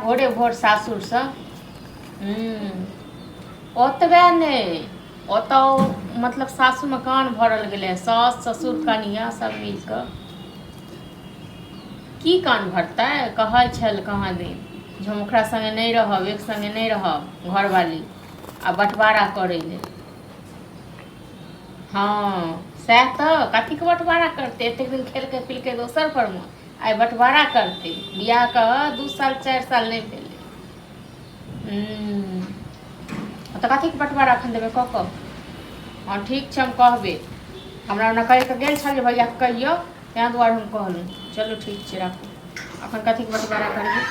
भोरे भोर सासुरसँ। हूँ, ओतबे नहि, ओतऽ मतलब सासुरमे कान भरल गेलै, सास ससुर कनियाँ सब मिल कऽ। की कान भरतै? कहै छल कहाँ दिन जे हम ओकरा सङ्गे नहि रहब, एक सङ्गे नहि रहब घरवाली, आ बँटवारा करै लए। हँ, सएह तऽ। कथीके बँटवारा करतै? एतेक दिन खेलकै पिलकै दोसर परमे, आइ बँटवारा करतै? बियाहके 2 साल 4 साल नहि भेलै। तऽ कथीके बँटवारा एखन देबै कऽ कऽ? हँ, ठीक छै, हम कहबै। हमरा ओना कहि कऽ गेल छल जे भैयाके कहियौ, ताहि दुआरे हम कहलहुँ। चलू, ठीक छै, राखू। एखन कथीके बँटवारा करबै?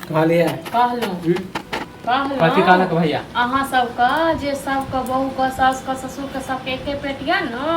कहलियै। कहलहुँ। हम्म? कथी कहलक भैया? अहाँ सबके जे सबके बहूके, सासके, ससुरके, सबके एके पेट यऽ ने।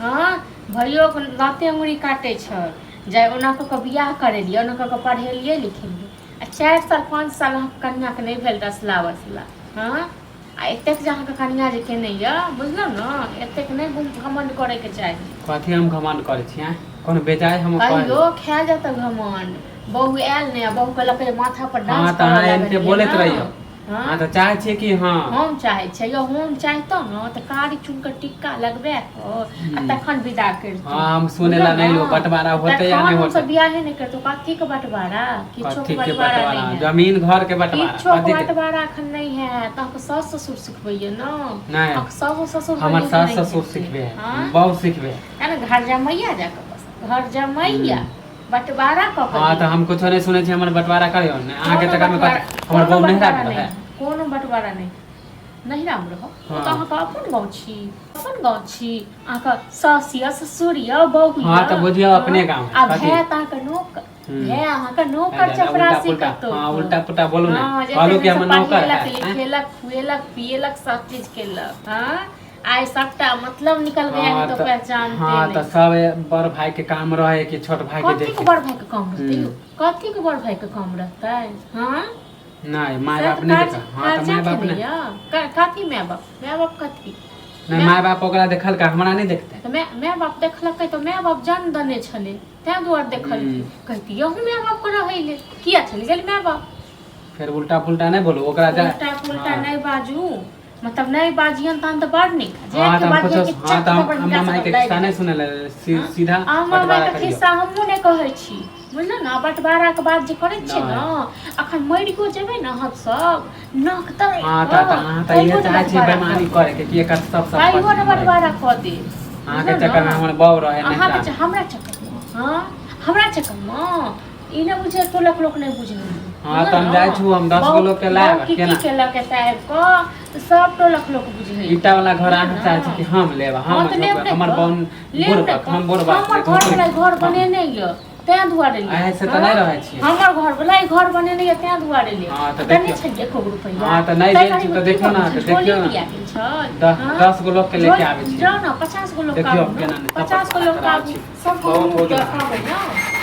हँ, भैयोके दाँते अङ्गुरी काटै छल जे ओना कऽ कऽ बियाह करेलियै, ओना कऽ कऽ पढ़ेलियै लिखेलियै, आ 4 साल 5 साल अहाँके कनिआँके नहि भेल रसला बसला। हँ, आ एतेक जे अहाँके कनिआँ जे केने यऽ, बुझलहुँ ने, एतेक नहि घमण्ड करैके चाही। कथी हम घमण्ड करै छी? आँय, कोनो बेजाय हम कहियो खायल जाता घमण्ड? बहु आयल नहि आ बहु कहलक जे माथा पर डांस हँ, तऽ करऽ अहाँ एनाहिते लागलियै बोलैत ने। रहियौ। हँ। अहाँ तऽ चाहै छियै कि हँ। हम चाहै छियै यौ, हम चाहितहुँ ने तऽ कारी चून के टिक्का लगबा कऽ आ तखन विदा करितहुँ। हँ, हम सुनै ला नहि लो, बंटवारा होतै या नहि तखन हमसब होतै। बियाहे नहि करितहुँ। कथी के बंटवारा? किछो के कथी के बंटवारा बंटवारा? नहि है। जमीन घर के बंटवारा? किछो के कथी के? बंटवारा एखन नहि है। तऽ अहाँके सास ससुर सिखबैया ने? नहि। अहाँके सास ससुर हमर सास ससुर सिखबे है, हँ, बहु सिखबे है। है ने, घर जमैया जाकऽ बस, घर जमैया बंटवारा कऽ कऽ हँ, तऽ दियौ। हम कुछो नहि सुनै छी। हमर बंटवारा करियौ ने अहाँके कोनो चक्कर मे। बंटवारा कथी हमर कोनो बहु नहिरा बंटवारा मे नहि रहै? कोनो बंटवारा नहि। नहिरामे रहब ओ हँ। तऽ अहाँके अपन गाँव छी, अपन गाँव छी। अहाँके सास यऽ, ससुर यऽ, बहू हँ, यऽ। तऽ बुझियौ अपने गाँव है। आ कथी? भाय तऽ अहाँके नौकर, भाय अहाँके नौकर उल्टा चपरासी पुल्टा कतौ। हँ, उल्टा पुल्टा बोलू ने। हँ, जे कहलू कि एते हमर दिनसँ नौकर पढ़ेलक है, आँय? लिखेलक, खुएलक पिएलक, सब चीज केलक। हँ, आइ सबटा मतलब निकल गया है। हँ, तो तऽ पहचानते हँ, तऽ नहीं। सब बड़ भाई के काम रहे कि छोट भाई के कथी के देखे। बड़ भाई के काम रहतै यौ? हम्म। कथी के बड़ भाई के काम रहतै? हँ। नहि, माय से बाप तऽ नहि कर्ज देखल। हँ, तऽ कर्जा माय बाप खेने नहि यऽ। कथी माय बाप? माय बाप कथी? नहि, माय बाप ओकरा देखलका, हमरा नहि देखतै? तऽ माय माय बाप देखलकै तऽ माय बाप जन्म देने छलै, ताहि दुआरे देखलकै। कहती यहू माय बाप के रहै ले किया चलि गेल माय बाप? फेर उल्टा पुल्टा नहि बोलू ओकरा जा। उल्टा पुल्टा हँ। नहि बाजू, मतलब नहि बाजियन तहन तऽ बड़ नीक। जे हँ, के तऽ हम बाजियन कुछो कि हँ, चट तऽ हम थप्पड़ अम्मा हिनका माय सबके के लागि खिस्सा नहि जायत। सुनै ले। सीधा अम्मा बंटवारा मायके करियौ। खिस्सा हमहूँ नहि कहै छी, बुझलहुँ ने? बँटवाराके बात जे करै छियै ने, नहि। अखन मरियो जेबै ने अहाँ सब नक तर। हँ, तऽ अहाँ तऽ इहे तैयो ने चाहै छियै बँटवारा बेमानी कऽ देब। करे के कि एकर सब तैयो सम्पत्ति ने हमरे। बँटवारा कऽ देब। अहाँके बुझलहुँ ने? चक्करमे हमर बहू रहे अहाँके नहिरा। हमरा चक्करमे? हँ, हमरा चक्करमे ई नहि बुझै, टोलक लोक नहि बुझै। हँ, तऽ हम जाइ छु, हम 10 गो लोकके लायब। की की केना केलक एतऽ आबि कऽ, तऽ सब टोलक लोक बुझै। ईटा वाला घर अहाँ बुझलियै चाहै छी ने? कि हम लेब? हँ, हम तऽ लेब ने, हमर कऽ बहन लेब बुढ़ ने कऽ कऽ। हम बुढ़ बाप हमर घर वाला घर बनेने यऽ तें दुआरे लेब। अहाँ से तऽ नहि रहै छियै। हमर घर वाला ई घर बनेने यऽ तें दुआरे लेब। हँ, तऽ देने देखियौ। छलियै एको गो रुपैआ? हँ, तऽ नहि ताहि देल छी घड़ीमे तऽ की देखियौ भऽ ने, गेल तऽ छल? झोली देखियौ ने। दिया गेल छल। हँ? 10 गो लोकके लेके झोली आबै छी। जाउ ने, 50 गो लोक देखियौ आबू केना ने, नहि 50 गो लोक कराबै आबू, छी। सबके बहुत मुँह हो गेल। देखाबै ने।